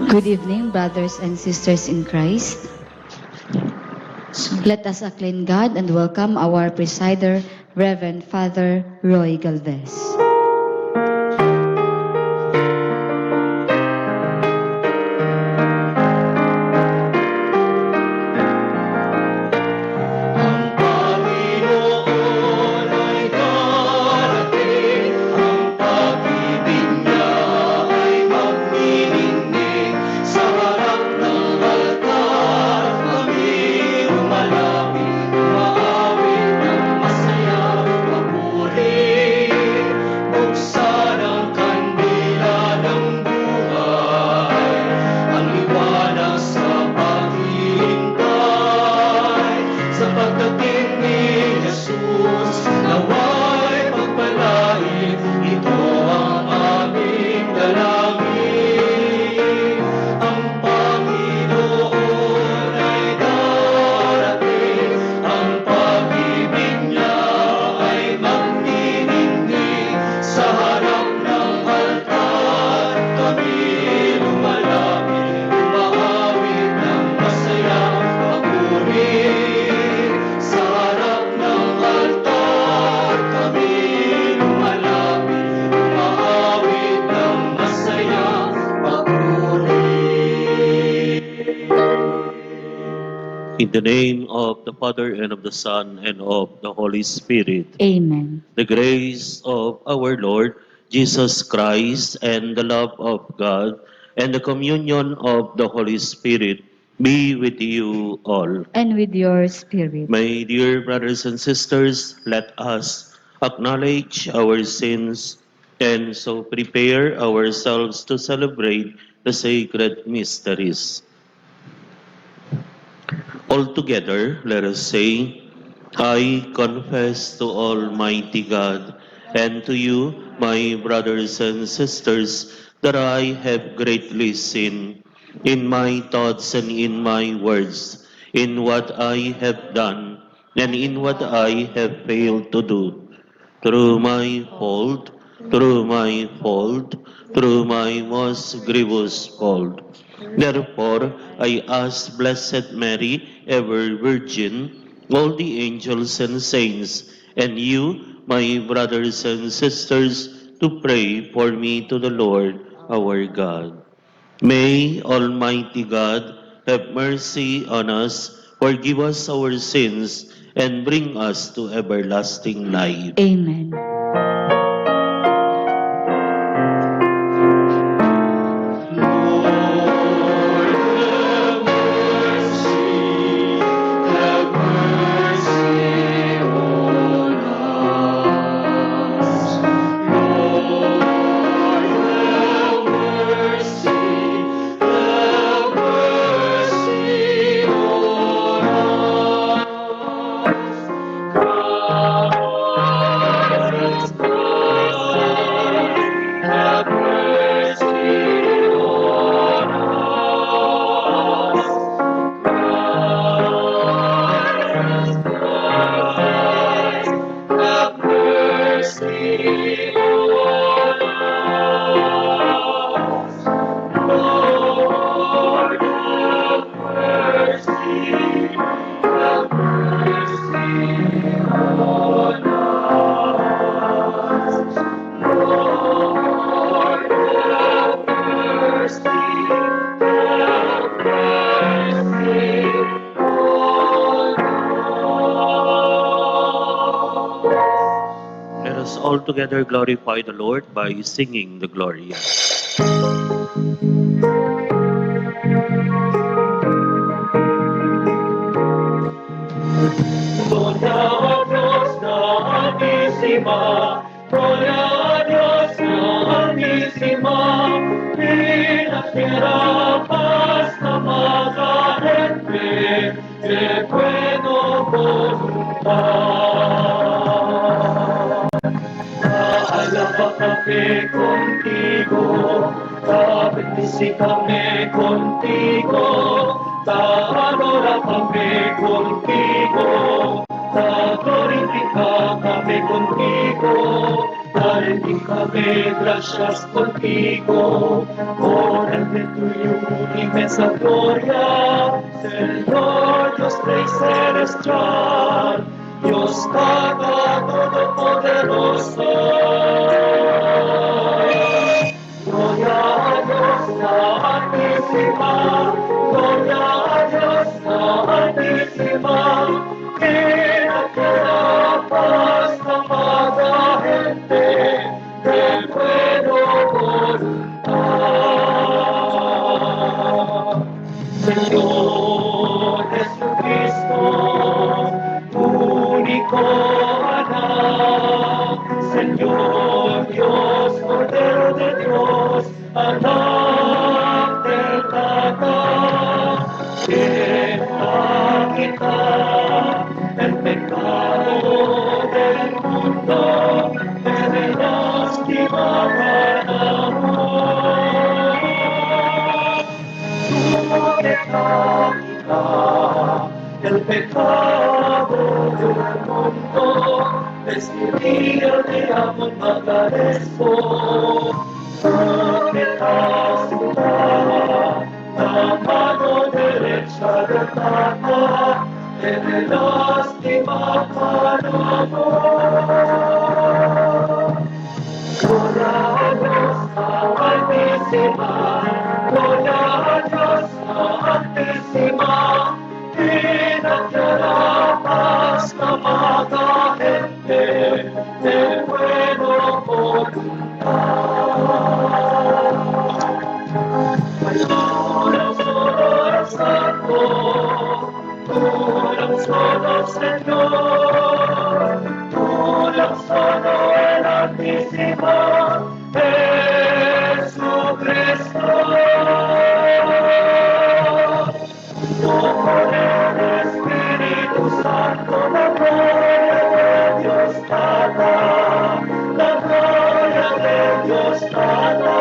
Good evening, brothers and sisters in Christ. Let us acclaim God and welcome our presider, Reverend Father Roy Galvez. Ang Panginoon ay darating, ang pag-ibig niya ay magniningning. Sa harap ng altar kami lumalapit, umaawit ng masaya, papuri. Buksan ang kandila ng buhay, ang liwanag sa paghihintay. Sa pagdating ni Jesus, nawa'y pagpalain, ito ang aming dalangin. Ang Panginoon ay darating, ang pag-ibig niya ay magniningning. Sa harap ng altar, kami lumalapit, umaawit ng masaya, papuri. Sa harap ng altar, kami lumalapit, umaawit ng masaya, papuri. In the name of the Father, and of the Son, and of the Holy Spirit, Amen. the grace of our Lord Jesus Christ, and the love of God, and the communion of the Holy Spirit be with you all. And with your spirit. My dear brothers and sisters, let us acknowledge our sins and so prepare ourselves to celebrate the sacred mysteries. All together, let us say, I confess to Almighty God and to you, my brothers and sisters, that I have greatly sinned in my thoughts and in my words, in what I have done and in what I have failed to do. Through my fault, through my fault, through my most grievous fault. Therefore, I ask Blessed Mary, ever Virgin, all the angels and saints, and you, my brothers and sisters, to pray for me to the Lord our God. May Almighty God have mercy on us, forgive us our sins, and bring us to everlasting life. Amen. Lord, have mercy, have mercy on us. Lord, have mercy, have mercy on us. Christ, Christ, have mercy on us. Christ, Christ, have mercy on us. Lord, have mercy, have mercy on us. Lord, have mercy, have mercy on us. Let us all together glorify the Lord by singing the Gloria. Gloria a Dios la Altísima, gloria a Dios la Altísima, y la tierra paz la más gente de bueno voluntad. Alaba kami contigo, tabendisi kami contigo, ta-adora kami contigo, ta-glorifika kami contigo, ta Rendir kami gracias contigo, por el de tuyo inmensa gloria, Señor Dios Rey Celestial, Dios Tata Todopoderoso. Gloria a Dios la Altísima, gloria a Dios la Altísima, que la tierra paz amada gente de bueno voluntad. Señor Jesucristo, único Anak, Señor Dios, Cordero de Dios, Anak del Tata, que quita el pecado del mundo, ten lástima de Tú que quita el pecado del mundo, decidí de amor agradezco. Tú que estás sentada la mano derecha del Tata, ten lástima para amor. Gloria a Dios la Altísima, gloria a Dios la Altísima, en la tierra paz amada gente de bueno voluntad. Tú solo el Santo, tú solo Señor, tú solo el Altísimo, Jesucristo. Con el Espíritu Santo, la gloria de Dios Tata, la gloria de Dios Tata.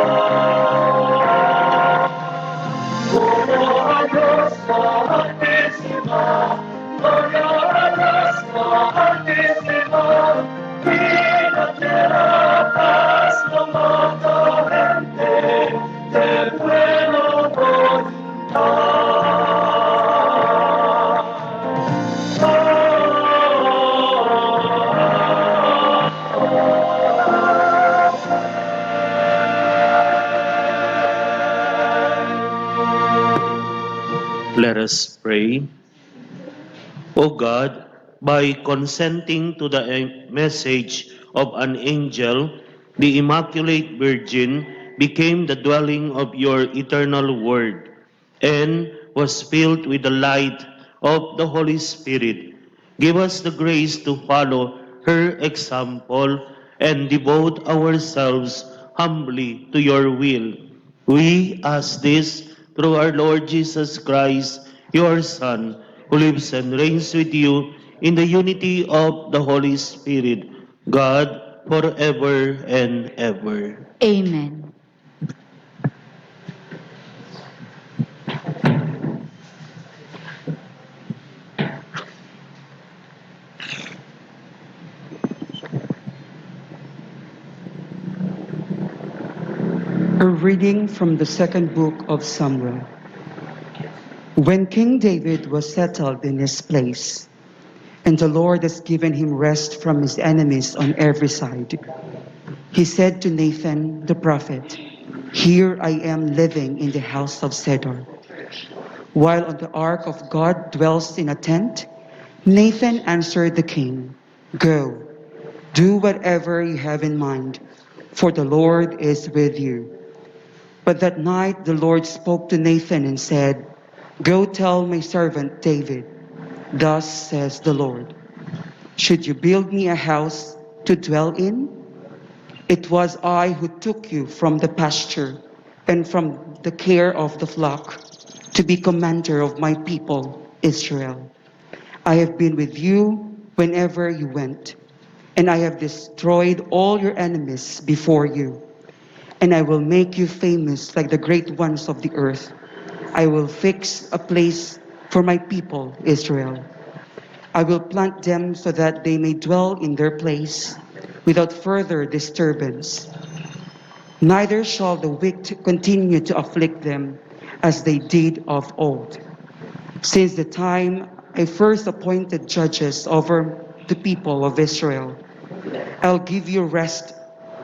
Gloria a Dios la Altísima, gloria a Dios la Altísima, y la tierra paz amada gente de bueno voluntad. Let us pray. O God, by consenting to the message of an angel, the Immaculate Virgin became the dwelling of your eternal Word and was filled with the light of the Holy Spirit. Give us the grace to follow her example and devote ourselves humbly to your will. We ask this through our Lord Jesus Christ, your Son, who lives and reigns with you in the unity of the Holy Spirit, God, forever and ever. Amen. A reading from the second book of Samuel. When King David was settled in his place, and the Lord has given him rest from his enemies on every side, he said to Nathan the prophet, Here I am living in the house of cedar, while on the ark of God dwells in a tent. Nathan answered the king, Go, do whatever you have in mind, for the Lord is with you. But that night the Lord spoke to Nathan and said, Go tell my servant David, thus says the Lord, should you build me a house to dwell in? It was I who took you from the pasture and from the care of the flock to be commander of my people, Israel. I have been with you whenever you went, and I have destroyed all your enemies before you. And I will make you famous like the great ones of the earth. I will fix a place for my people, Israel. I will plant them so that they may dwell in their place. without further disturbance. Neither shall the wicked continue to afflict them as they did of old. Since the time I first appointed judges over the people of Israel, I'll give you rest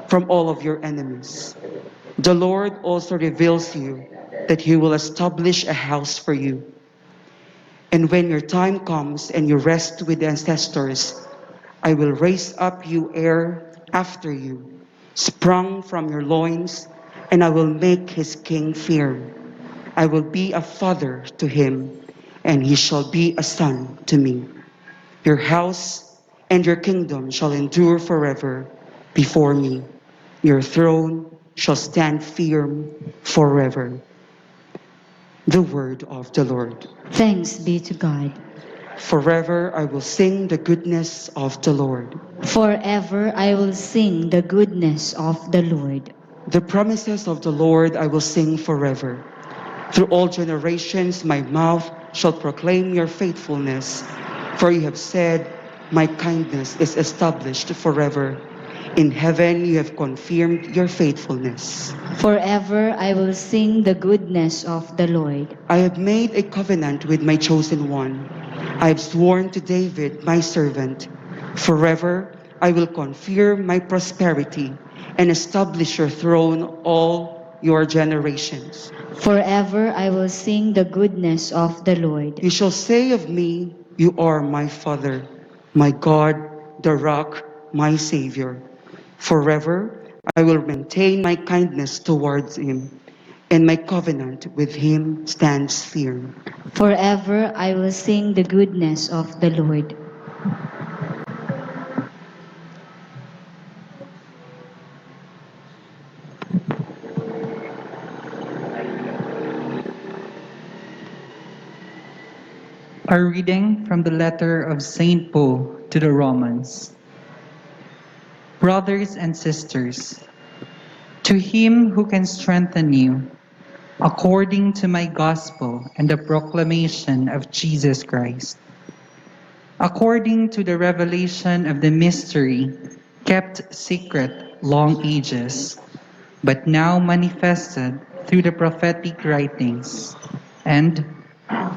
from all of your enemies. The Lord also reveals you that he will establish a house for you. And when your time comes and you rest with the ancestors, I will raise up you heir after you, sprung from your loins, and I will make his king firm. I will be a father to him, and he shall be a son to me. Your house and your kingdom shall endure forever before me. Your throne shall stand firm forever. The word of the Lord. Thanks be to God. Forever I will sing the goodness of the Lord. Forever I will sing the goodness of the Lord. The promises of the Lord I will sing forever. Through all generations my mouth shall proclaim your faithfulness, for you have said, my kindness is established forever. In heaven you have confirmed your faithfulness. Forever I will sing the goodness of the Lord. I have made a covenant with my chosen one. I have sworn to David, my servant. Forever I will confirm my prosperity and establish your throne all your generations. Forever I will sing the goodness of the Lord. You shall say of me, you are my Father, my God, the rock, my Savior. Forever I will maintain my kindness towards him, and my covenant with him stands firm. Forever I will sing the goodness of the Lord. A reading from the letter of St. Paul to the Romans. Brothers and sisters, to him who can strengthen you, according to my gospel and the proclamation of Jesus Christ, according to the revelation of the mystery kept secret long ages, but now manifested through the prophetic writings, and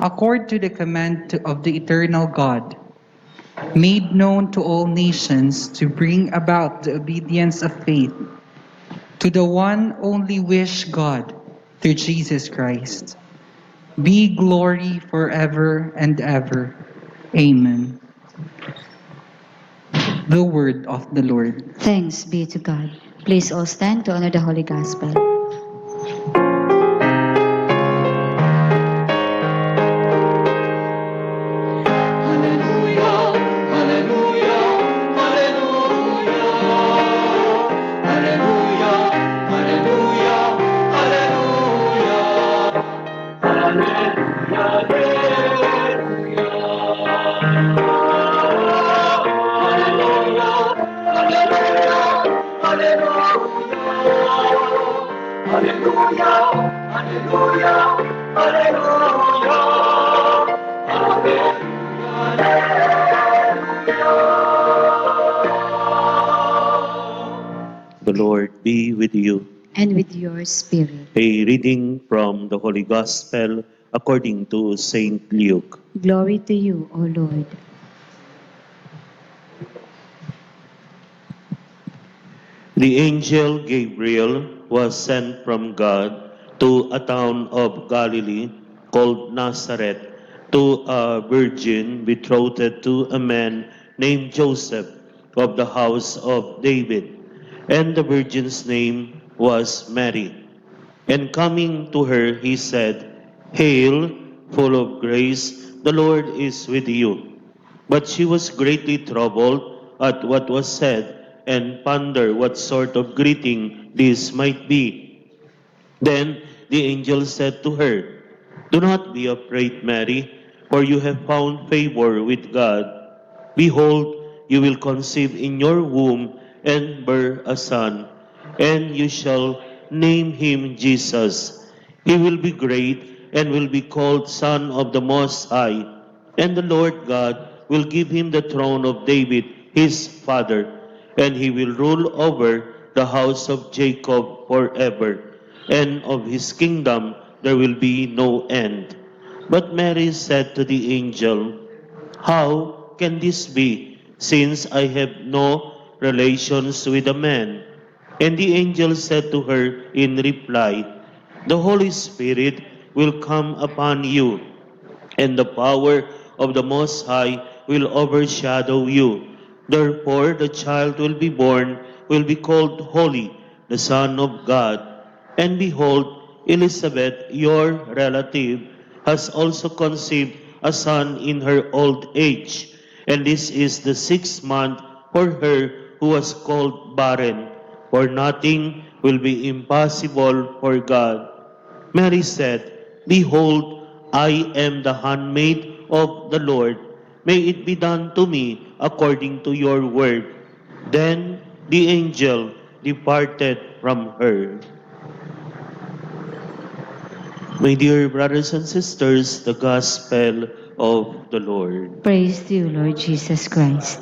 according to the command of the eternal God, made known to all nations to bring about the obedience of faith, to the one only wish God, through Jesus Christ, be glory forever and ever. Amen. The word of the Lord. Thanks be to God. Please all stand to honor the Holy Gospel. Hallelujah, hallelujah, hallelujah. Hallelujah, hallelujah, hallelujah. Hallelujah, hallelujah, hallelujah. Hallelujah, hallelujah, hallelujah. The Lord be with you. And with your spirit. A reading from the Holy Gospel according to St. Luke. Glory to you, O Lord. The angel Gabriel was sent from God to a town of Galilee called Nazareth to a virgin betrothed to a man named Joseph of the house of David. And the virgin's name was Mary. And coming to her, he said, Hail, full of grace, the Lord is with you. But she was greatly troubled at what was said and pondered what sort of greeting this might be. Then the angel said to her, Do not be afraid, Mary, for you have found favor with God. Behold, you will conceive in your womb and bear a son, and you shall name him Jesus. He will be great and will be called Son of the Most High. And the Lord God will give him the throne of David, his father. and he will rule over the house of Jacob forever, and of his kingdom there will be no end. But Mary said to the angel, "How can this be, since I have no relations with a man?" And the angel said to her in reply, "The Holy Spirit will come upon you, and the power of the Most High will overshadow you. Therefore, the child will be born, will be called Holy, the Son of God. And behold, Elizabeth, your relative, has also conceived a son in her old age. And this is the sixth month for her who was called barren, for nothing will be impossible for God." Mary said, "Behold, I am the handmaid of the Lord. May it be done to me according to your word." Then the angel departed from her. My dear brothers and sisters, the gospel of the Lord. Praise to you, Lord Jesus Christ.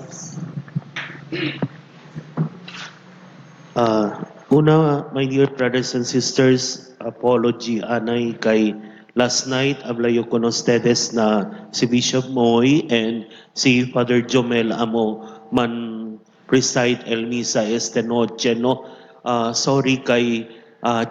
Una, my dear brothers and sisters, apology anay kay last night hablayo con ustedes na si Bishop Moy and si Father Jomel amo man preside el misa esta noche, no. Sorry kay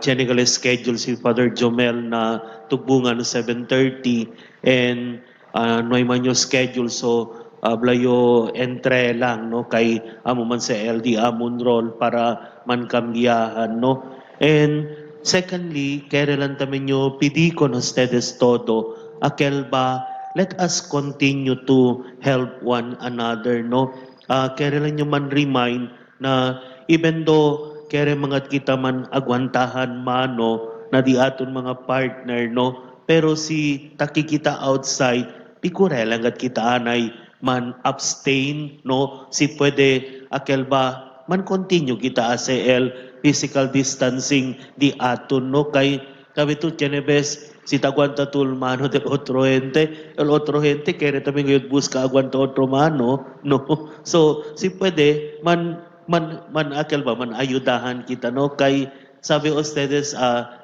general schedule si Father Jomel na tugbungan 7:30 and no hay man yung schedule, so hablayo entre lang, no, kay amo man sa LD amon role para man kambiyahan, no. And secondly, kere lang tamen yo pidi con ustedes todo, akel ba let us continue to help one another, no. Kere lang yo man remind na even though kere mga kita man agwantahan mano na di aton mga partner, no, pero si takikita outside pikure lang at kita anay man abstain, no, si pwede akel ba man continue kita ACL physical distancing di aton, no, kay kabi tu Geneves si taguanta tul mano del otro gente, el otro gente quiere también que busca aguanta otro mano, no. So si pwede man man man akel ba man ayudahan kita, no, kay sabi ustedes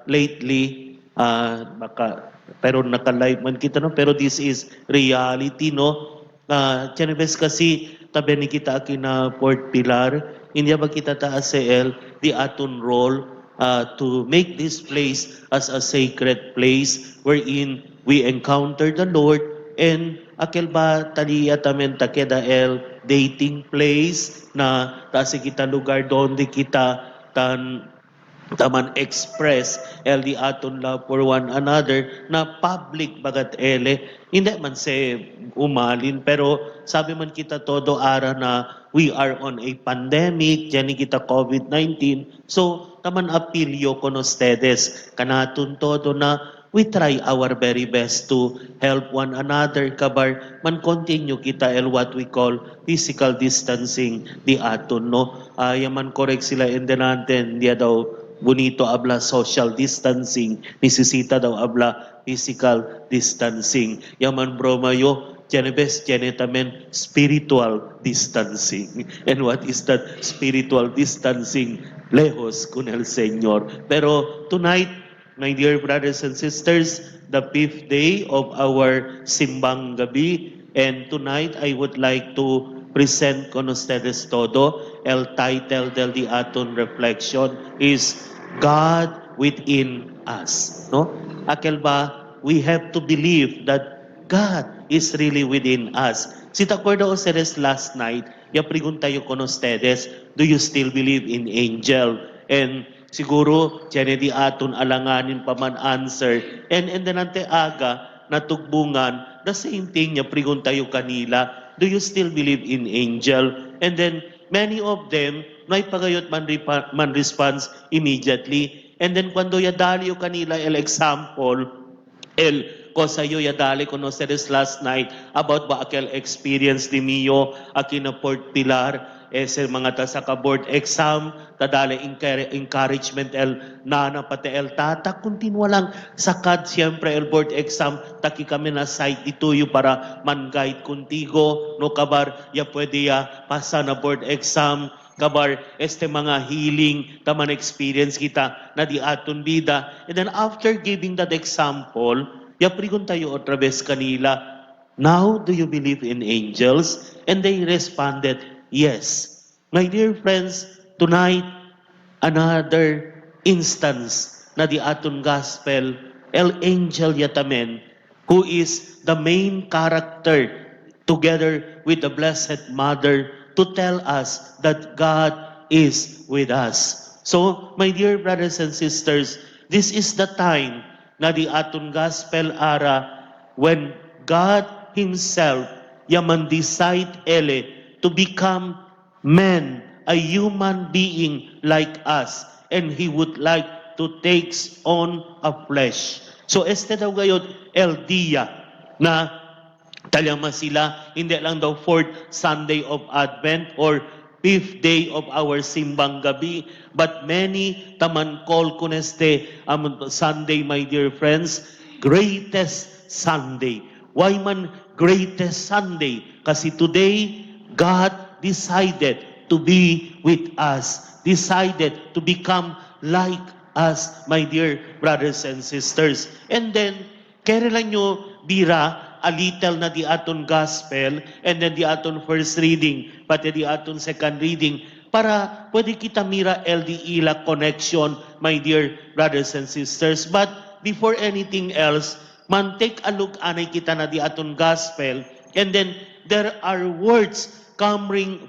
lately baka pero naka-live man kita, no, pero this is reality, no. Geneves kasi tabi ni kita aki na Port Pilar, hindi ba kita ta ACL di aton role to make this place as a sacred place wherein we encounter the Lord, and akel ba taliya tamen takeda el dating place na tasi kita lugar donde kita tan taman express el di aton love for one another na public bagat ele hindi man se umalin, pero sabi man kita todo ara na we are on a pandemic yani kita COVID-19, so taman apilyo con ustedes kanaton todo na we try our very best to help one another kabar man continue kita el what we call physical distancing di aton, no. Yaman correct sila in natin dia daw bonito habla social distancing, necesita daw habla physical distancing. Yaman broma yo Geneves tiene tamen spiritual distancing. And what is that spiritual distancing? Lejos con el Señor. Pero tonight, my dear brothers and sisters, the fifth day of our Simbang Gabi, and tonight I would like to present con ustedes todo, el title del di aton reflection is God Within Us. No? Akel ba, we have to believe that God is really within us. Si te acuerdo ustedes last night, ya pregunta yo con ustedes, do you still believe in angel? And siguro, tiene di aton alanganin pa man answer. And then ante aga, natugbungan, the same thing niya pregunta yo kanila, do you still believe in angel? And then, many of them, no hay pagayot man, man response immediately. And then, cuando ya dali yo kanila el example, el cosa yo ya dali con ustedes last night about ba aquel experience di mio aquí na Port Pilar ese mga ta sa ka board exam tadali encouragement el nana pati el tata continua lang sakad siyempre el board exam taki kami na site dito yo para man guide contigo, no, kabar ya pwede ya pasa na board exam. Kabar este mga healing taman experience kita na di aton bida. And then after giving that example, ya pregunta tayo otra vez kanila, "Now do you believe in angels?" And they responded, "Yes." My dear friends, tonight, another instance na di aton gospel, el angel yatamen, who is the main character together with the Blessed Mother to tell us that God is with us. So, my dear brothers and sisters, this is the time na di aton gospel ara when God Himself yaman decide ele to become man, a human being like us, and He would like to takes on a flesh. So este daw gayod el dia na talyama sila, hindi lang daw fourth Sunday of Advent or fifth day of our simbang gabi, but many taman call kun este Sunday, my dear friends, greatest Sunday. Why man greatest Sunday? Kasi today, God decided to be with us, decided to become like us, my dear brothers and sisters. And then, kere lang nyo, bira, a little na di aton gospel and then di aton first reading, pati di aton second reading, para pwede kita mira LDE la connection, my dear brothers and sisters. But before anything else, man take a look anay kita na di aton gospel, and then there are words coming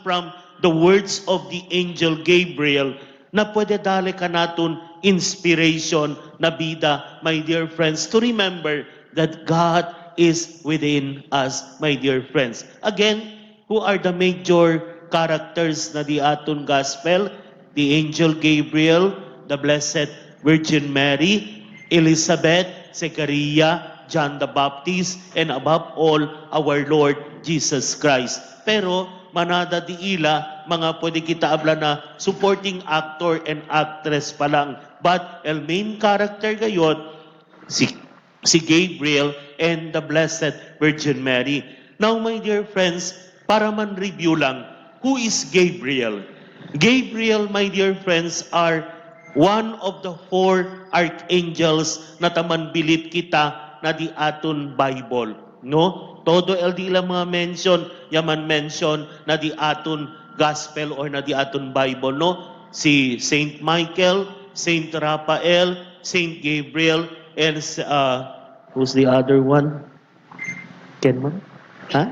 from the words of the angel Gabriel na pwede dali ka naton inspiration na bida, my dear friends, to remember that God is within us, my dear friends. Again, who are the major characters na di aton gospel? The angel Gabriel, the Blessed Virgin Mary, Elizabeth, Zechariah, John the Baptist, and above all, our Lord Jesus Christ. Pero, manada di ila, mga pwede kita abla na supporting actor and actress pa lang. But, el main character gayon, si Gabriel and the Blessed Virgin Mary. Now, my dear friends, para man review lang, who is Gabriel? Gabriel, my dear friends, are one of the four archangels na taman bilip kita na di aton Bible. No? Todo el di ilang mga mention, yaman mention na di aton gospel or na di aton Bible, no? Si Saint Michael, Saint Raphael, Saint Gabriel, and who's the other one? Ken man? Ha?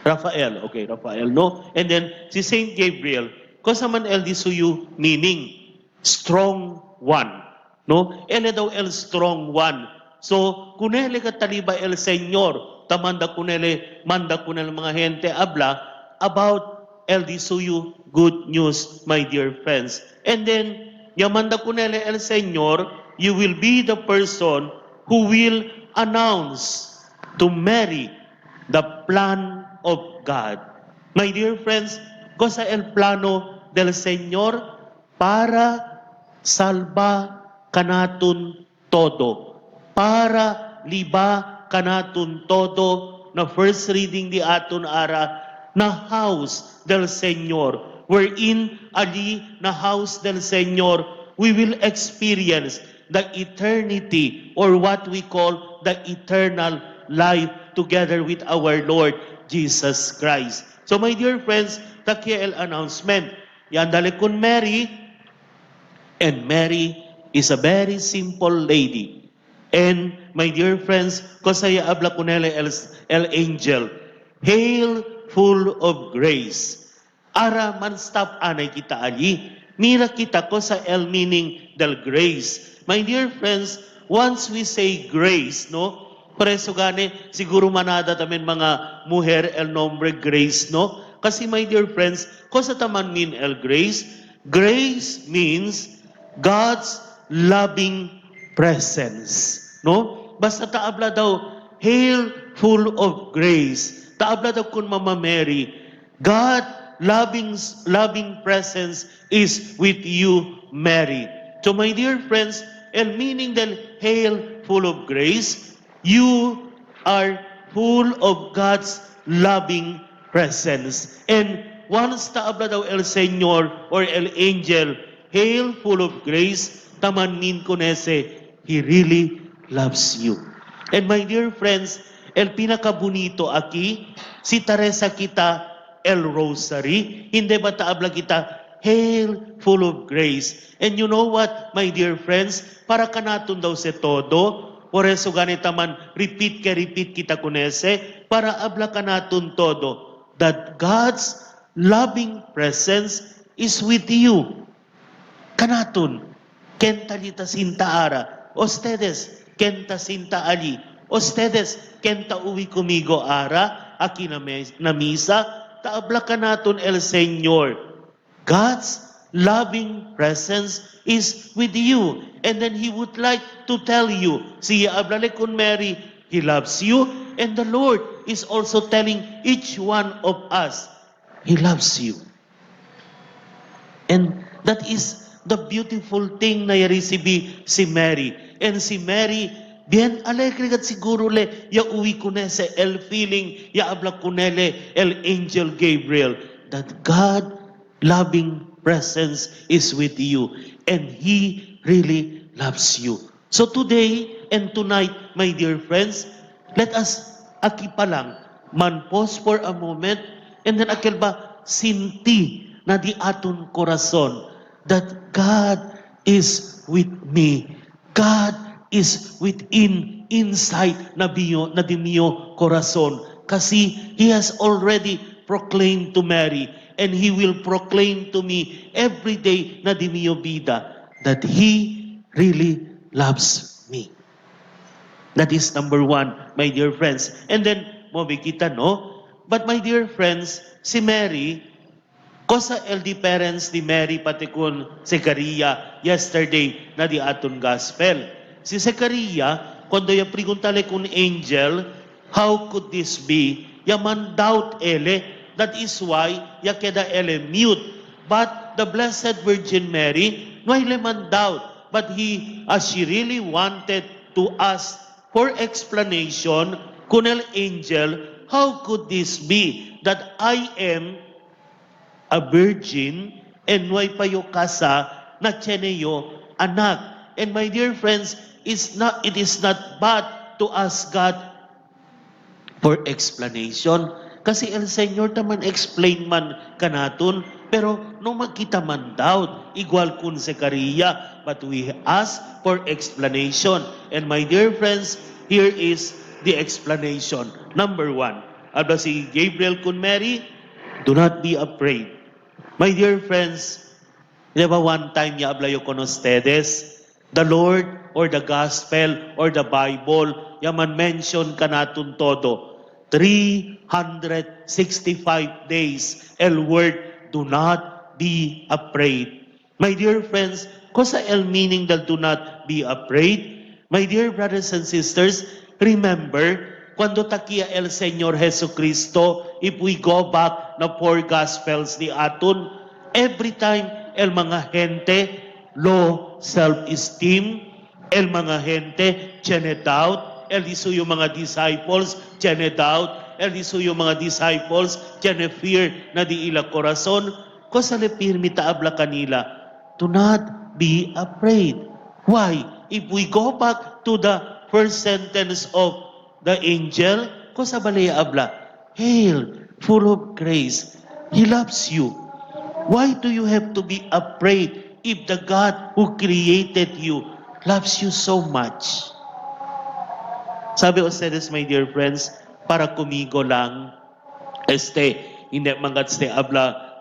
Raphael. Okay, Raphael, no? And then, si Saint Gabriel, kosa man el di suyu meaning, strong one. No? Ele daw el strong one. So, kunele ka taliba el Señor, tamanda kunele, manda kunele mga gente habla about el di suyu good news, my dear friends. And then, yamanda kunele el Señor, you will be the person who will announce to Mary the plan of God. My dear friends, cosa el plano del Señor para salva kanaton todo. Para liba kanaton todo na first reading di aton ara na house del Señor, wherein ali na house del Señor we will experience the eternity or what we call the eternal life together with our Lord Jesus Christ. So my dear friends, takia el announcement. Yandale kun Mary, and Mary is a very simple lady. And my dear friends, kosaya habla kunele el angel, "Hail, full of grace." Ara man stop anay kita ali. Mira kita ko sa el meaning del grace. My dear friends, once we say grace, no? Por eso gani, siguro manada tamen mga mujer el nombre Grace, no? Kasi my dear friends, cosa taman mean el grace? Grace means God's loving presence. No? Basta taabla daw, "Hail, full of grace." Taabla daw kun Mama Mary, God loving presence is with you, Mary. So my dear friends, el meaning del "hail, full of grace," you are full of God's loving presence. And once ta habla daw el Señor or el angel, "Hail, full of grace, taman min kunese," He really loves you. And my dear friends, el pinakabonito aquí, si ta reza kita el rosary, hindi ba ta habla kita, "Hail, full of grace"? And you know what, my dear friends, para kanaton daw se todo, por eso ganita man, repeat ke repeat kita kunese, para habla kanaton todo, that God's loving presence is with you. Kanaton, kenta lita sinta ara, ustedes, kenta sinta ali, ustedes, kenta uwi kumigo ara, aki na misa, taabla kanaton el Señor. God's loving presence is with you. And then He would like to tell you, siya hablale con Mary, He loves you. And the Lord is also telling each one of us, He loves you. And that is the beautiful thing na receive si Mary. And si Mary, bien alegre gat siguro le, ya uwi kunese el feeling, ya habla kunele el angel Gabriel, that God loving presence is with you and He really loves you. So today and tonight, my dear friends, let us aki pa lang, man pause for a moment and then akel ba sinti na di aton corazon that God is with me. God is within, inside na bio, na di mio corazon. Kasi He has already proclaimed to Mary and He will proclaim to me every day na di mio vida that He really loves me. That is number one, my dear friends. And then, mobi kita, no? But my dear friends, si Mary, cosa el di parents di Mary pati kun Zechariah yesterday na di aton gospel. Si Zechariah, cuando ya preguntale kun angel, "How could this be?" Ya man doubt ele. That is why ya queda ele mute. But the Blessed Virgin Mary, no ele man doubt. But he, as she really wanted to ask for explanation kun el angel, "How could this be that I am a virgin and no hay payo kasa na tiene yo anak?" And my dear friends, it is not bad to ask God for explanation. Kasi el Señor taman explain man kanaton, pero no magkita man doubt, igual kun Zechariah, but we ask for explanation. And my dear friends, here is the explanation. Number one, habla si Gabriel kun Mary, "Do not be afraid." My dear friends, di ba one time ya habla yo con ustedes, the Lord or the Gospel or the Bible, yaman mention kanaton todo. 365 days, el word, "Do not be afraid." My dear friends, cosa el meaning del "do not be afraid"? My dear brothers and sisters, remember, cuando takia el Señor Jesucristo, if we go back na four Gospels ni aton, every time el mga gente, low self-esteem, el mga gente, tiene doubt, el di suyo mga disciples, tiene doubt, el di suyo mga disciples, tiene fear na di ila corazon, cosa le pirmi ta habla kanila, "Do not be afraid." Why? If we go back to the first sentence of the angel, cosa bale habla? "Hail, full of grace. He loves you." Why do you have to be afraid if the God who created you loves you so much? Sabi ustedes, my dear friends, para kumigo lang, este, hindi mangat este habla,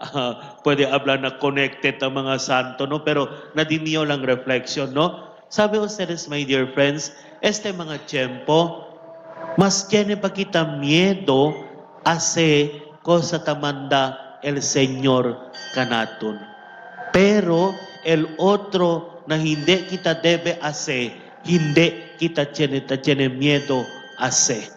pwede habla na connected ang mga santo, no? Pero nadimiyo lang reflection, no? Sabi ustedes, my dear friends, este mga tiempo, mas tiene pa kita miedo hace cosa tamanda el Señor kanaton. Pero el otro na hindi kita debe hace, hindi kita tiene miedo hace.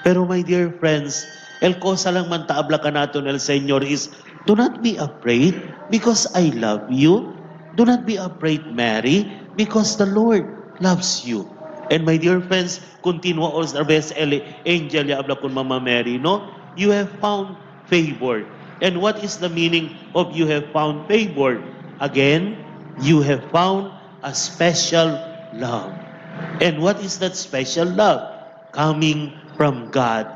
Pero my dear friends, el cosa lang man taabla kanaton el Señor is, "Do not be afraid because I love you. Do not be afraid, Mary, because the Lord loves you." And my dear friends, continua otra vez el angel ya habla con Mama Mary, no? "You have found favor. And what is the meaning of you have found favor? Again, you have found a special love. And what is that special love? Coming from God,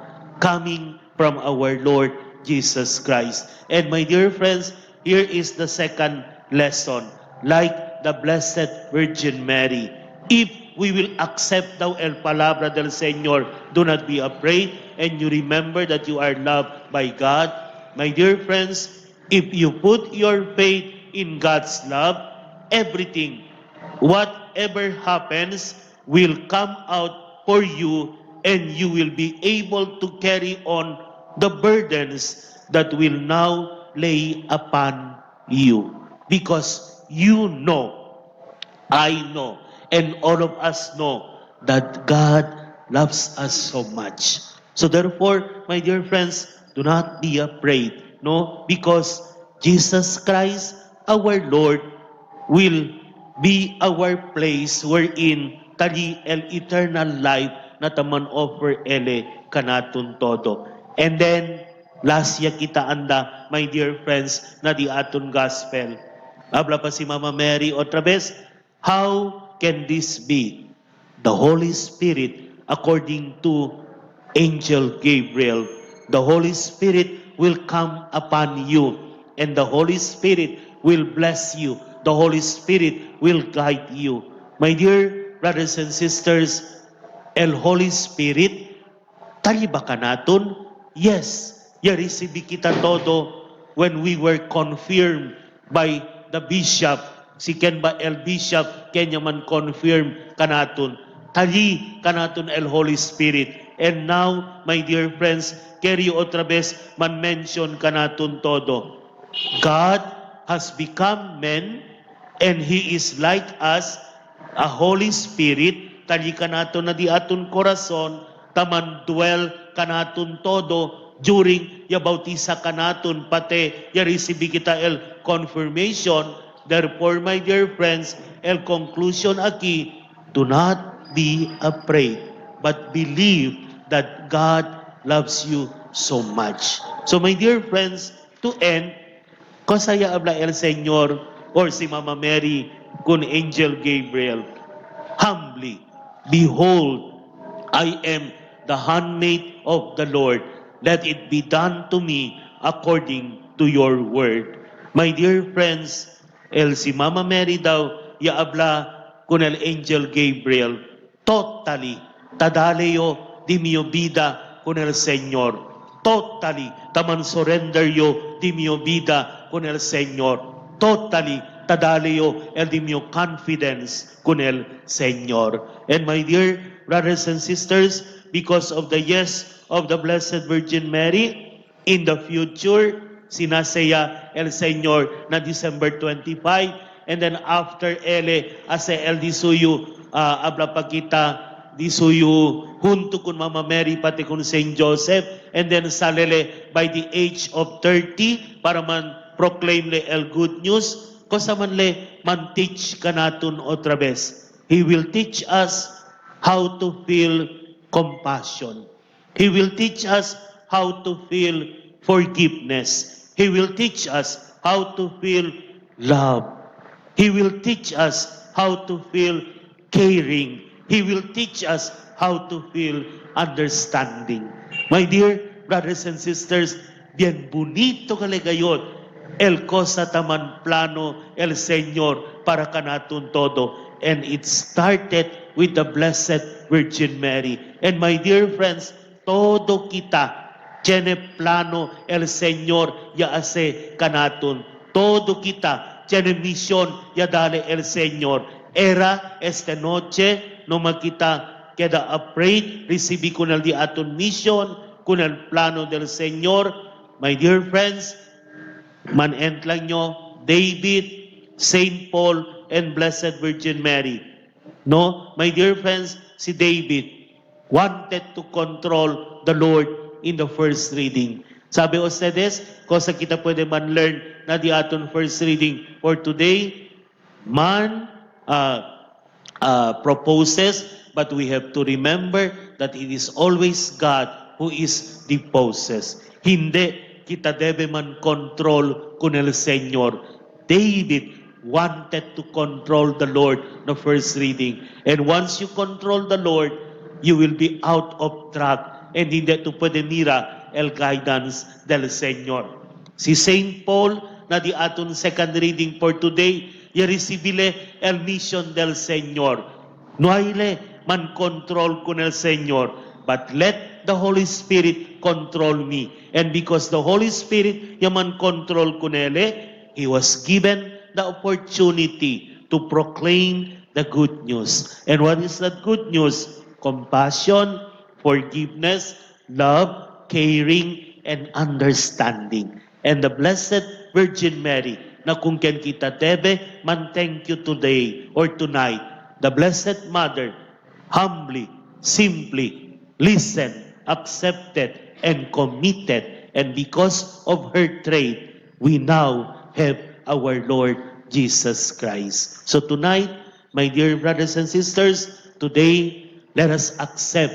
coming from our Lord Jesus Christ. And my dear friends, here is the second lesson. Like the Blessed Virgin Mary, if we will accept daw el palabra del Señor, do not be afraid, and you remember that you are loved by God. My dear friends, if you put your faith in God's love, everything, whatever happens, will come out for you, and you will be able to carry on the burdens that will now lay upon you. Because you know, I know, and all of us know that God loves us so much. So therefore, my dear friends, do not be afraid, no? Because Jesus Christ, our Lord, will be our place wherein tali el eternal life na taman offer ele kanaton todo. And then, last ya kita anda, my dear friends, na di aton gospel. Habla pa si Mama Mary otra vez, how can this be? The Holy Spirit, according to Angel Gabriel, the Holy Spirit will come upon you, and the Holy Spirit will bless you. The Holy Spirit will guide you. My dear brothers and sisters, el Holy Spirit, tali ba kanaton? Yes, ya-receive kita todo when we were confirmed by the bishop. Si ken ba el bishop, kenya man confirm kanaton. Tali kanaton el Holy Spirit. And now, my dear friends, carry otra vez man mention kanaton todo. God has become man and He is like us, a Holy Spirit, tali kanaton na di aton corazon, taman dwell kanaton todo during ya bautisa kanaton pate ya receive kita el confirmation. Therefore, my dear friends, el conclusion aquí, do not be afraid, but believe that God loves you so much. So, my dear friends, to end, kosaya habla el Señor or si Mama Mary con Angel Gabriel, humbly, behold, I am the handmaid of the Lord. Let it be done to me according to your word. My dear friends, el si Mama Mary daw, ya habla con el Angel Gabriel, totally, tadale yo di mio vida con el Señor. Totally, taman surrender yo di mio vida con el Señor. Totally, tadale yo el di mio confidence con el Señor. And my dear brothers and sisters, because of the yes of the Blessed Virgin Mary, in the future, sinasaya el Señor na December 25, and then after ele, ase el disuyo, habla pa kita, disuyo junto con Mama Mary pati con Saint Joseph, and then salele by the age of 30 para man proclaim le el good news, cosa man le man teach kanaton otra vez. He will teach us how to feel compassion. He will teach us how to feel forgiveness. He will teach us how to feel love. He will teach us how to feel caring. He will teach us how to feel understanding. My dear brothers and sisters, bien bonito kalegayon. El cosa taman plano el Señor para kanaton todo. And it started with the Blessed Virgin Mary. And my dear friends, todo kita tiene plano el Señor ya hace kanaton. Todo kita tiene misión ya dale el Señor. Era esta noche no makita queda afraid, recibí con el di aton mission, con el plano del Señor. My dear friends, man lang nyo, David, Saint Paul, and Blessed Virgin Mary. No, my dear friends, si David wanted to control the Lord in the first reading. Sabi ustedes, cosa kita pwede man learn na di aton first reading for today, man proposes, but we have to remember that it is always God who is deposes. Hindi kita debe man control con el Señor. David wanted to control the Lord, the first reading. And once you control the Lord, you will be out of track and hindi tu pwede mira el guidance del Señor. Si Saint Paul, na di aton second reading for today, ya recibile el mission del Señor. No hay le man control con el Señor, but let the Holy Spirit control me. And because the Holy Spirit yaman control con ele, he was given the opportunity to proclaim the good news. And what is that good news? Compassion, forgiveness, love, caring, and understanding. And the Blessed Virgin Mary, na kung ken kita debe, man thank you today or tonight. The Blessed Mother humbly, simply listened, accepted, and committed. And because of her trade, we now have our Lord Jesus Christ. So tonight, my dear brothers and sisters, today, let us accept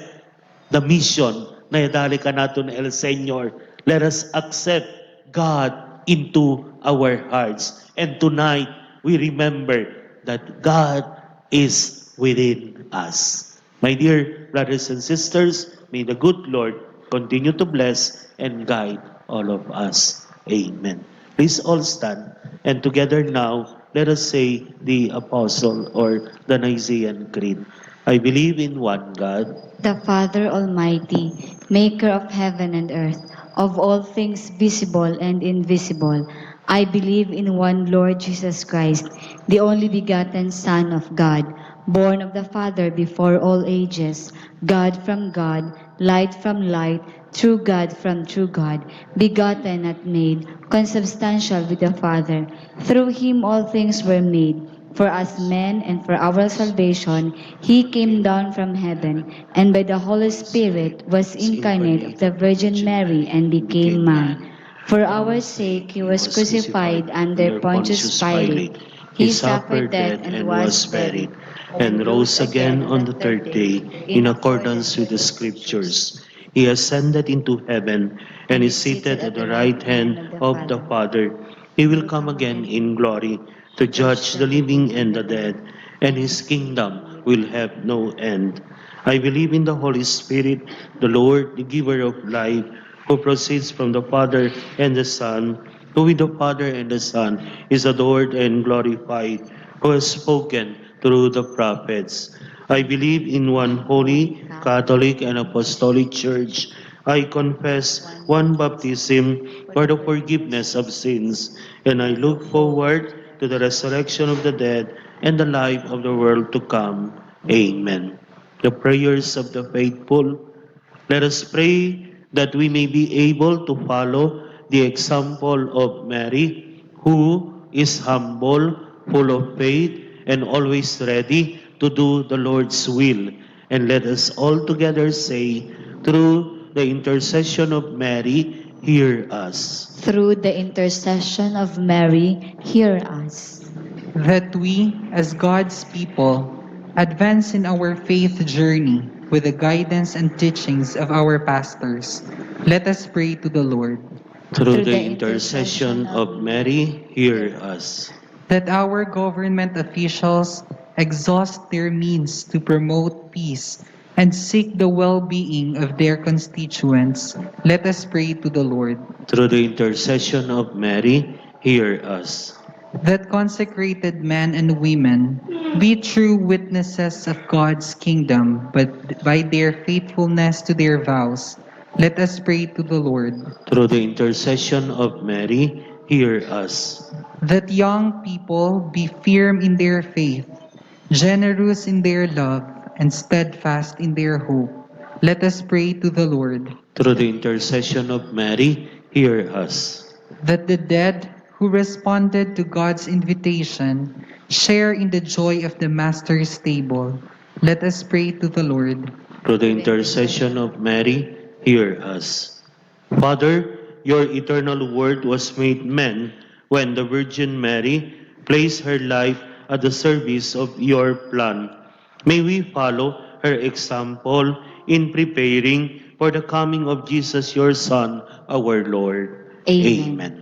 the mission na idali ka naton el Señor. Let us accept God into our hearts. And tonight, we remember that God is within us. My dear brothers and sisters, may the good Lord continue to bless and guide all of us. Amen. Please all stand, and together now, let us say the Apostle or the Nicene Creed. I believe in one God, The Father Almighty, maker of heaven and earth, of all things visible and invisible. I believe in one Lord Jesus Christ, the only begotten Son of God, born of the Father before all ages, God from God, light from light, true God from true God, begotten, not made, consubstantial with the Father. Through him all things were made. For us men and for our salvation, he came down from heaven, and by the Holy Spirit was incarnate of the Virgin Mary and became man. For our sake he was crucified under Pontius Pilate. He suffered death and was buried, and rose again on the third day in accordance with the Scriptures. He ascended into heaven and is seated at the right hand of the Father. He will come again in glory to judge the living and the dead, and his kingdom will have no end. I believe in the Holy Spirit, the Lord, the giver of life, who proceeds from the Father and the Son, who with the Father and the Son is adored and glorified, who has spoken through the prophets. I believe in one holy, Catholic, and Apostolic Church. I confess one baptism for the forgiveness of sins, and I look forward to the resurrection of the dead and the life of the world to come. Amen. The prayers of the faithful. Let us pray that we may be able to follow the example of Mary, who is humble, full of faith, and always ready to do the Lord's will. And let us all together say, through the intercession of Mary, hear us. Through the intercession of Mary, hear us. That we, as God's people, advance in our faith journey with the guidance and teachings of our pastors. Let us pray to the Lord. Through the intercession of Mary, hear us. That our government officials exhaust their means to promote peace and seek the well-being of their constituents. Let us pray to the Lord. Through the intercession of Mary, hear us. That consecrated men and women be true witnesses of God's kingdom, but by their faithfulness to their vows. Let us pray to the Lord. Through the intercession of Mary, hear us. That young people be firm in their faith, generous in their love, and steadfast in their hope. Let us pray to the Lord. Through the intercession of Mary, hear us. That the dead who responded to God's invitation share in the joy of the Master's table. Let us pray to the Lord. Through the intercession of Mary, hear us. Father, your eternal word was made man when the Virgin Mary placed her life at the service of your plan. May we follow her example in preparing for the coming of Jesus, your Son, our Lord. Amen. Amen.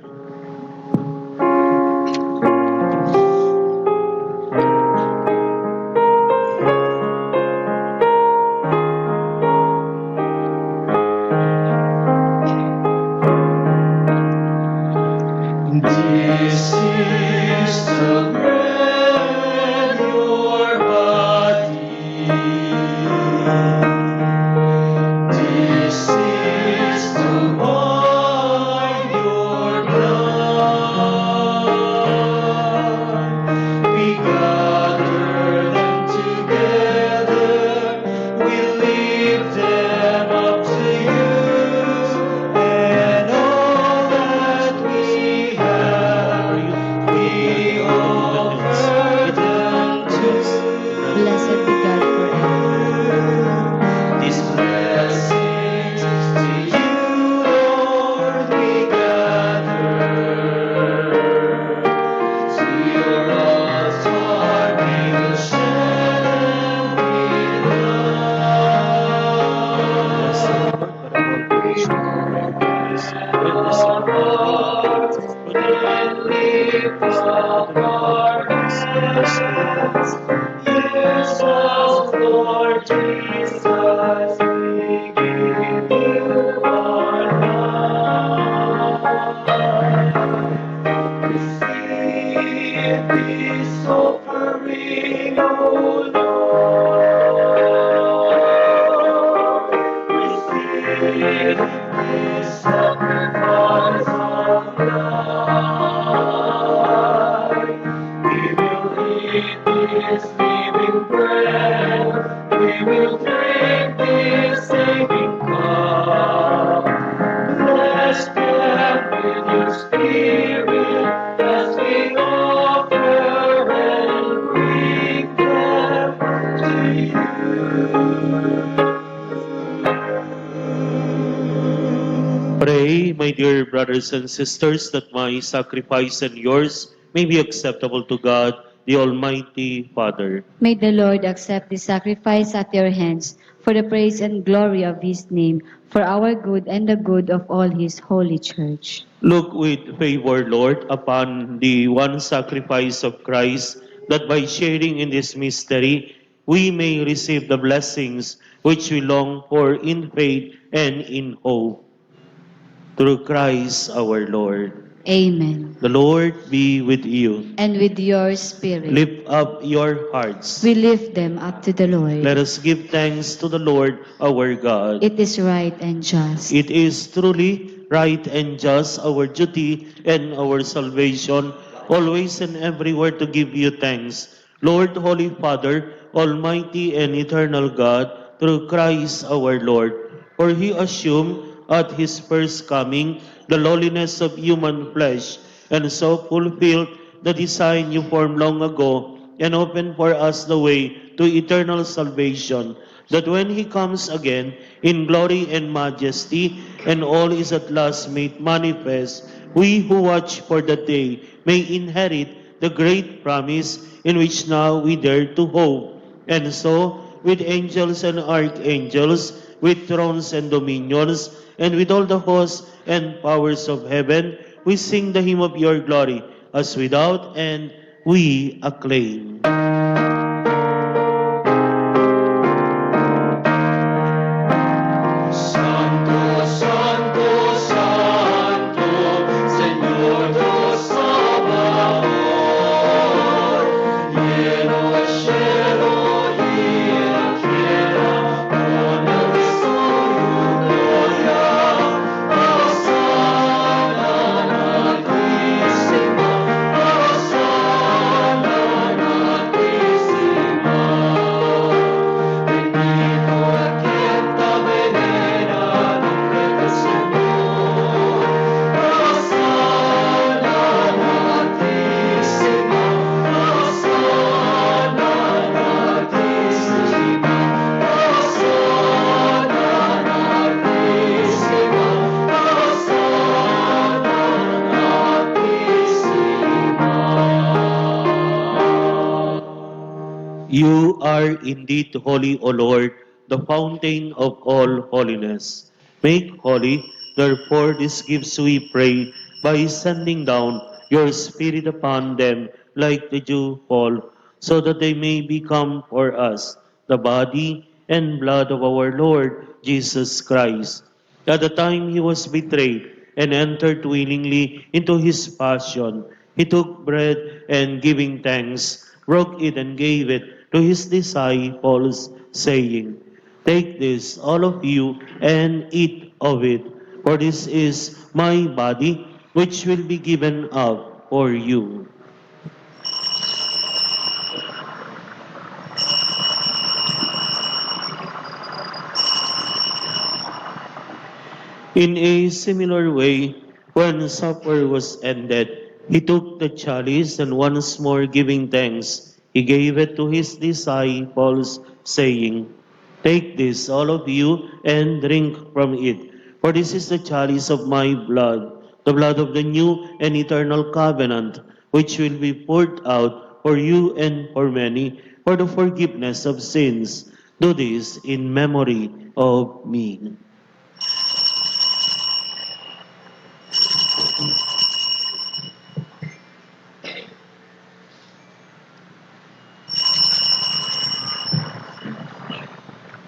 This is the bread, your body. This is the wine, your blood. We gather them together, we lift them up to you, and all that we have, we offer them to Blessed be God forever. These blessings to you, Lord, we gather. To your altar we will share them with love. We open our hearts and lift up our hands. Use us, Lord Jesus, we give you our life. Receive this offering, O Lord. Receive this sacrifice of life. We will eat this living bread. We will drink this saving cup. Bless them with your spirit as we offer and bring them to you. Pray, my dear brothers and sisters, that my sacrifice and yours may be acceptable to God, the Almighty Father. May the Lord accept the sacrifice at your hands for the praise and glory of his name, for our good and the good of all his holy church. Look with favor, Lord, upon the one sacrifice of Christ, that by sharing in this mystery, we may receive the blessings which we long for in faith and in hope. Through Christ our Lord. Amen. The Lord be with you. And with your spirit, Lift up your hearts. we lift them up to the Lord. Let us give thanks to the Lord our God. It is right and just. It is truly right and just, our duty and our salvation, always and everywhere to give you thanks. Lord, Holy Father, Almighty and eternal God, through Christ our Lord. For he assumed at his first coming the lowliness of human flesh, and so fulfilled the design you formed long ago, and opened for us the way to eternal salvation, that when he comes again in glory and majesty, and all is at last made manifest, we who watch for the day may inherit the great promise in which now we dare to hope. And so, with angels and archangels, with thrones and dominions, and with all the hosts and powers of heaven, we sing the hymn of your glory, as without end we acclaim. Santo, Santo, Santo, Señor Dios Sabaoth, lleno es cielo y la tierra con el suyo gloria. Hosanna altísima, Hosanna altísima. Bendito el que entra en el nombre del Señor. Hosanna altísima, Hosanna altísima, Hosanna altísima, Hosanna altísima. You are indeed holy, O Lord, the fountain of all holiness. Make holy Therefore, these gifts we pray by sending down your Spirit upon them like the dew fall, so that they may become for us the body and blood of our Lord Jesus Christ. At the time he was betrayed and entered willingly into his passion, he took bread and giving thanks, broke it and gave it to his disciples, saying, Take this, all of you, and eat of it, for this is my body, which will be given up for you. In a similar way, when supper was ended, he took the chalice and once more giving thanks, he gave it to his disciples, saying, Take this, all of you, and drink from it, for this is the chalice of my blood, the blood of the new and eternal covenant, which will be poured out for you and for many for the forgiveness of sins. Do this in memory of me.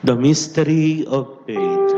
The mystery of faith.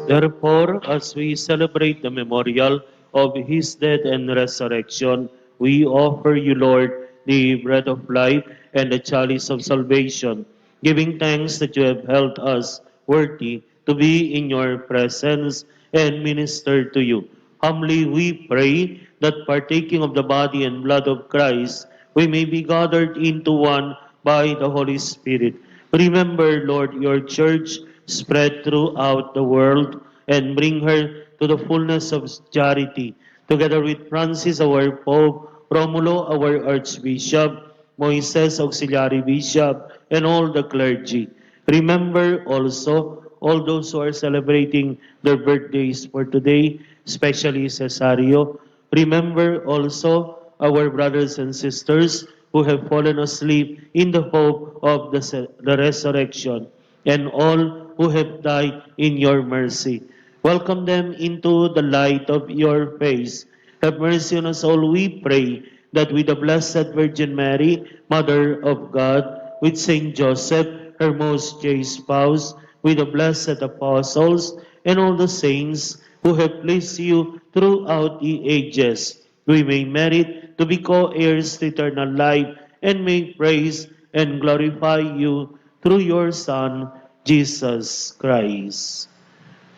Therefore, as we celebrate the memorial of his death and resurrection, we offer you, Lord, the bread of life and the chalice of salvation, giving thanks that you have held us worthy to be in your presence and minister to you. Humbly we pray that partaking of the body and blood of Christ, we may be gathered into one by the Holy Spirit. Remember, Lord, your church spread throughout the world and bring her to the fullness of charity, together with Francis, our Pope, Romulo, our Archbishop, Moises, Auxiliary Bishop, and all the clergy. Remember also all those who are celebrating their birthdays for today, especially Cesario. Remember also our brothers and sisters who have fallen asleep in the hope of the resurrection, and all who have died in your mercy. Welcome them into the light of your face. Have mercy on us all, we pray, that with the Blessed Virgin Mary, Mother of God, with Saint Joseph, her most chaste spouse, with the blessed apostles, and all the saints who have pleased you throughout the ages, we may merit to be co-heirs to eternal life, and may praise and glorify you through your Son, Jesus Christ.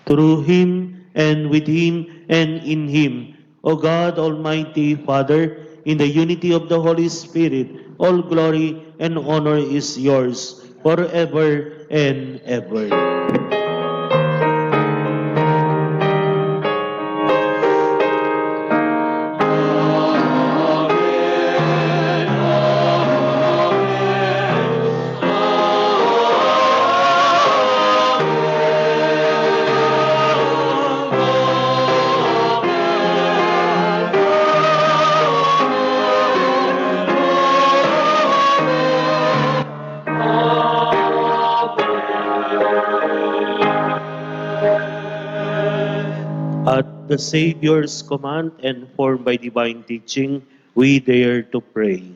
Through him, and with him, and in him, O God, Almighty Father, in the unity of the Holy Spirit, all glory and honor is yours forever and ever. At the Savior's command and formed by divine teaching, we dare to pray.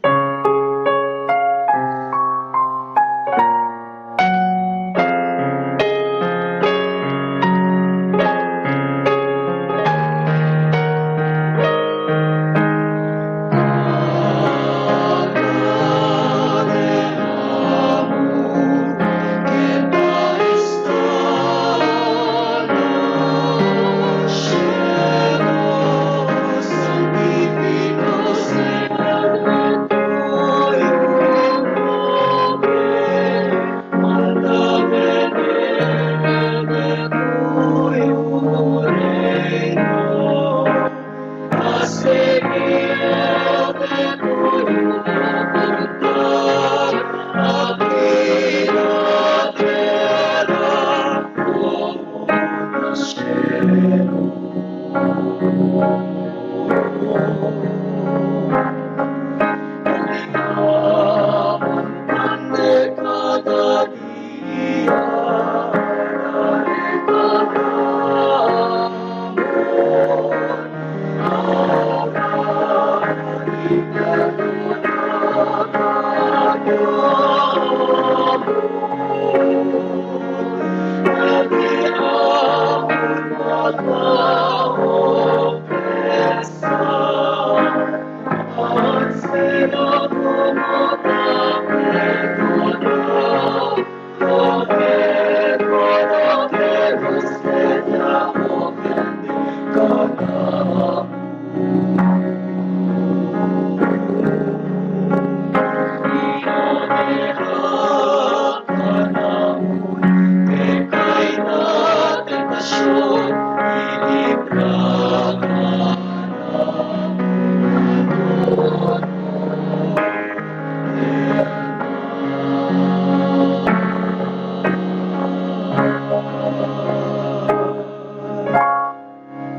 Pan de cada día, dale cada amor. Ahora y perdona cada amor. El te amo, cada ofensa. Cancela como te perdona, lo perdono que usted ya ofende cada Que caiga tentación y libra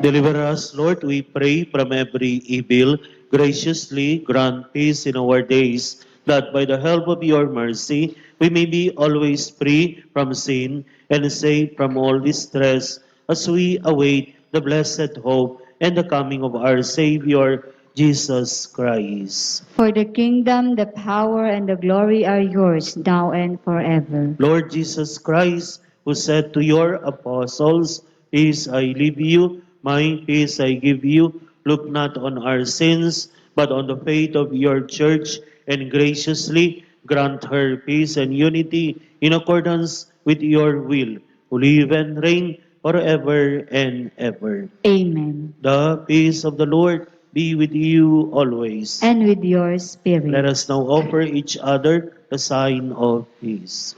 Deliver us, Lord, we pray, from every evil. Graciously grant peace in our days, that by the help of your mercy we may be always free from sin and safe from all distress, as we await the blessed hope and the coming of our Savior, Jesus Christ. For the kingdom, the power, and the glory are yours, now and forever. Lord Jesus Christ, who said to your apostles, Peace I leave you, my peace I give you, look not on our sins, but on the faith of your church, and graciously grant her peace and unity in accordance with your will, who live and reign forever and ever. Amen. The peace of the Lord be with you always. And with your spirit. Let us now offer each other the sign of peace.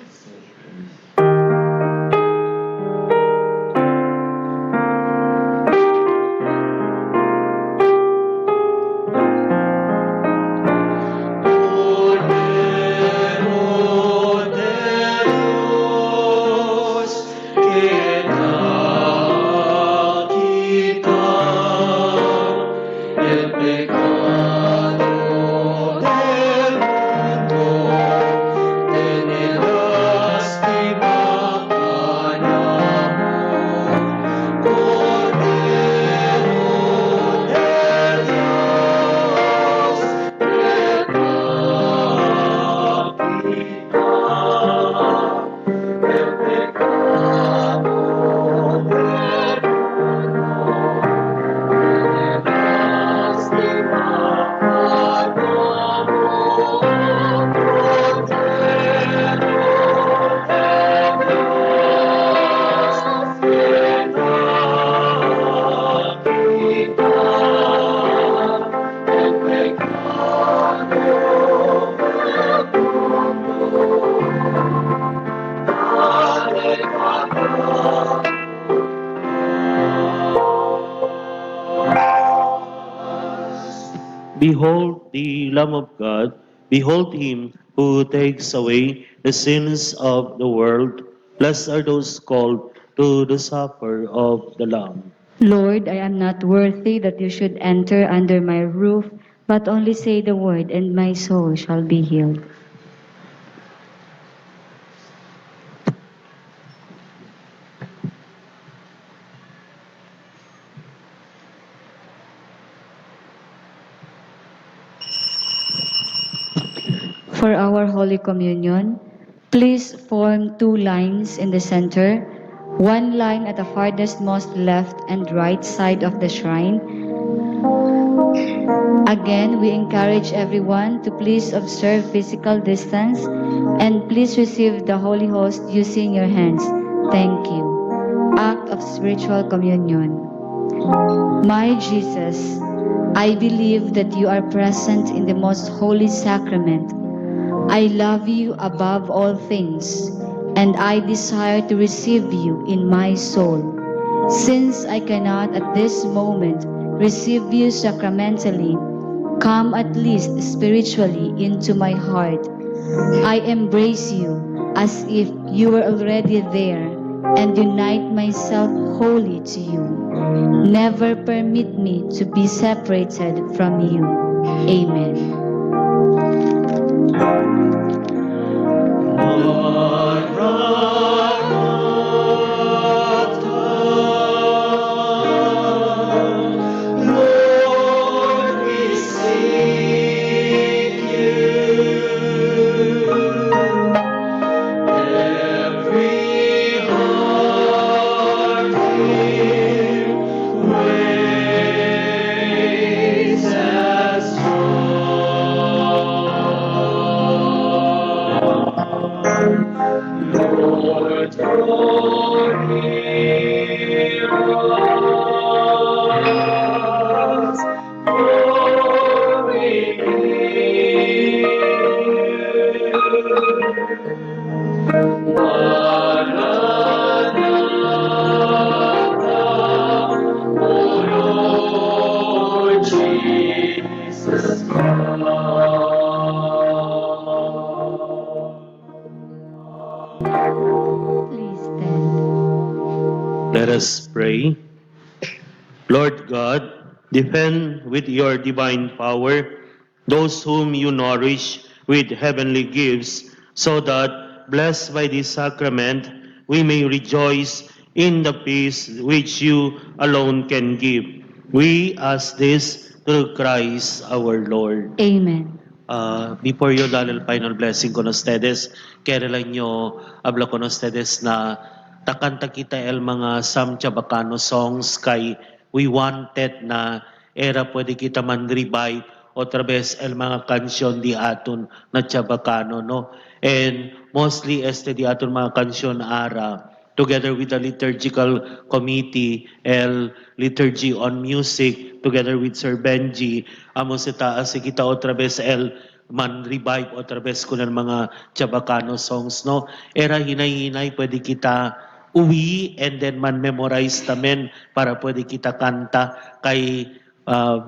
Cordero de Dios, que quita el pecado del mundo, ten lástima amor. Cordero de Dios, que quita el pecado del mundo, ten lástima amor. Cordero de Dios, que quita el pecado del mundo. Dale cada Behold the Lamb of God, behold him who takes away the sins of the world. Blessed are those called to the supper of the Lamb. Lord, I am not worthy that you should enter under my roof, but only say the word, and my soul shall be healed. For our Holy Communion, please form two lines in the center, one line at the farthest most left and right side of the shrine. Again, we encourage everyone to please observe physical distance and please receive the Holy Host using your hands. Thank you. Act of Spiritual Communion. My Jesus, I believe that you are present in the most holy sacrament. I love you above all things, and I desire to receive you in my soul. Since I cannot at this moment receive you sacramentally, come at least spiritually into my heart. I embrace you as if you were already there and unite myself wholly to you. Never permit me to be separated from you. Amen. Lord, we seek you. Every heart here waits as one. Lord, draw near us, for we need Maranatha, O Lord Jesus come. Please stand. Let us pray. Lord God, defend with your divine power those whom you nourish with heavenly gifts, so that, blessed by this sacrament, we may rejoice in the peace which you alone can give. We ask this through Christ our Lord. Amen. Before you dale el final blessing con ustedes, quiero lang nyo habla con ustedes na takanta kita el mga Sam Chabacano songs kay we wanted na era pwede kita man revive otra vez el mga kansyon di aton na Chabacano, no? And mostly este di aton mga kansyon ara together with the liturgical committee, el liturgy on music, together with Sir Benji, amo sa taas kita otra vez el man revive otra vez kun ang mga Chabacano songs, no? Era hinay-hinay pwede kita uwi and then man memorize tamen para pwede kita kanta kay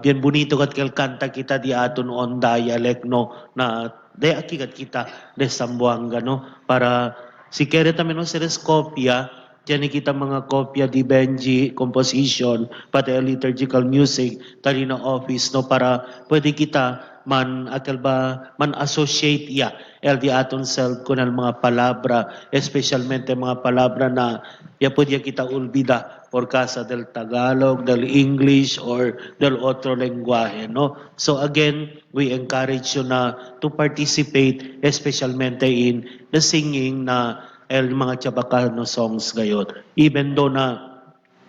bien bonito kat kel kanta kita di aton on dialect, no, na de akikat kita de Zamboanga, no, para si kere tamen no seres kopya tiyan kita mga kopya di Benji composition pati ang liturgical music tali na office, no, para pwede kita man akal ba man associate ya el di aton self kun ang mga palabra, especialmente mga palabra na ya pwede kita olvida por casa del Tagalog, del English, or del otro lenguaje, no? So again, we encourage you na to participate, especialmente in the singing na el mga Chabacano songs gayon. Even though na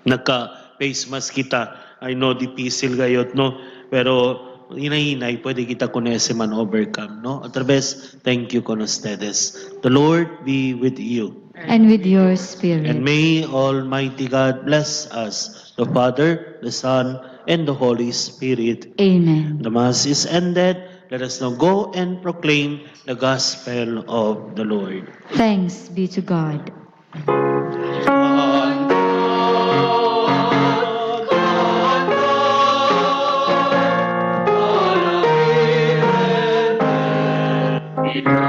nagka-face mask kita, I know difícil gayot, no? Pero hinay-hinay, pwede kita kunese man overcome, no? Otra vez, thank you con ustedes. The Lord be with you. And with your spirit. And may Almighty God bless us, the Father, the Son, and the Holy Spirit. Amen. The Mass is ended. Let us now go and proclaim the gospel of the Lord. Thanks be to God. Canta,